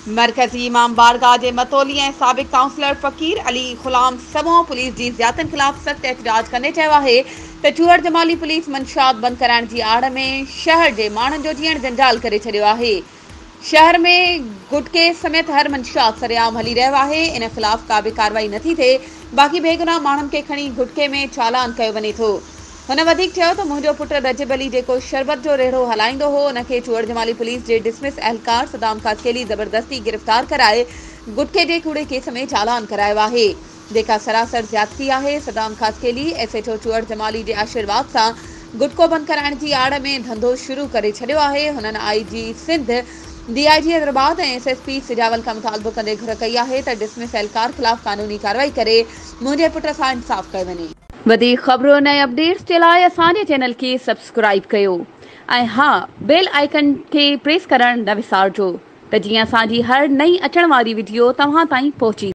مرڪزي امام بارگاهه جي متولي ۽ سابق ڪائونسلر فقير علي غلام سمون پوليس جي زيادتين خلاف سخت احتجاج ڪندي چيو آهي ته چوهڙ جمالي پوليس منشيات بند ڪرائڻ جي آڙ ۾ شهر جي ماڻهن جو جيئڻ جنجال ڪري ڇڏيو آهي شهر ۾ گٽڪي سميت هر منشيات سرعام هلي رهيو آهي ان خلاف ڪا به ڪارروائي نٿي ٿئي باقي بيگناهه ماڻهن کي کڻي گٽڪي ۾ چالان ڪيو وڃي ٿو. هن وڌيڪ چيو ته منهنجو پٽ رجب علي جيڪو شربت جو ريڙهو هلائيندو هو ان کي چوهڙ جمالي پوليس جي ڊسمس اهلڪار صدام خاصخيلي زبردستي گرفتار ڪرائي گٽڪي جي ڪوڙي ڪيس ۾ چالان ڪرايو آهي جيڪا سراسر زيادتي آهي Saddam Khaskheli S H O Chohar Jamali جي آشيرواد سان گٽڪو بند ڪرائڻ جي آڙ ۾ ڌنڌو شروع ڪري ڇڏيو آهي هنن I G Sindh D I G Hyderabad ۽ S S P Sujawal کان مطالبو ڪندي گهر ڪئي آهي ته ڊسمس اهلڪار خلاف قانوني ڪارروائي ڪري منهنجي پٽ سان انصاف ڪيو وڃي. وڌيڪ خبرن ۽ اپڊيٽس جي لاء اسان جي چينل کي سبسڪرائيب ڪيو ۽ ها بيل آئيڪن کي پريس ڪرڻ نه وسارجو ته جيئن اسان جي هر نئين اچڻ واري وڊيو توهان تائين پهچي.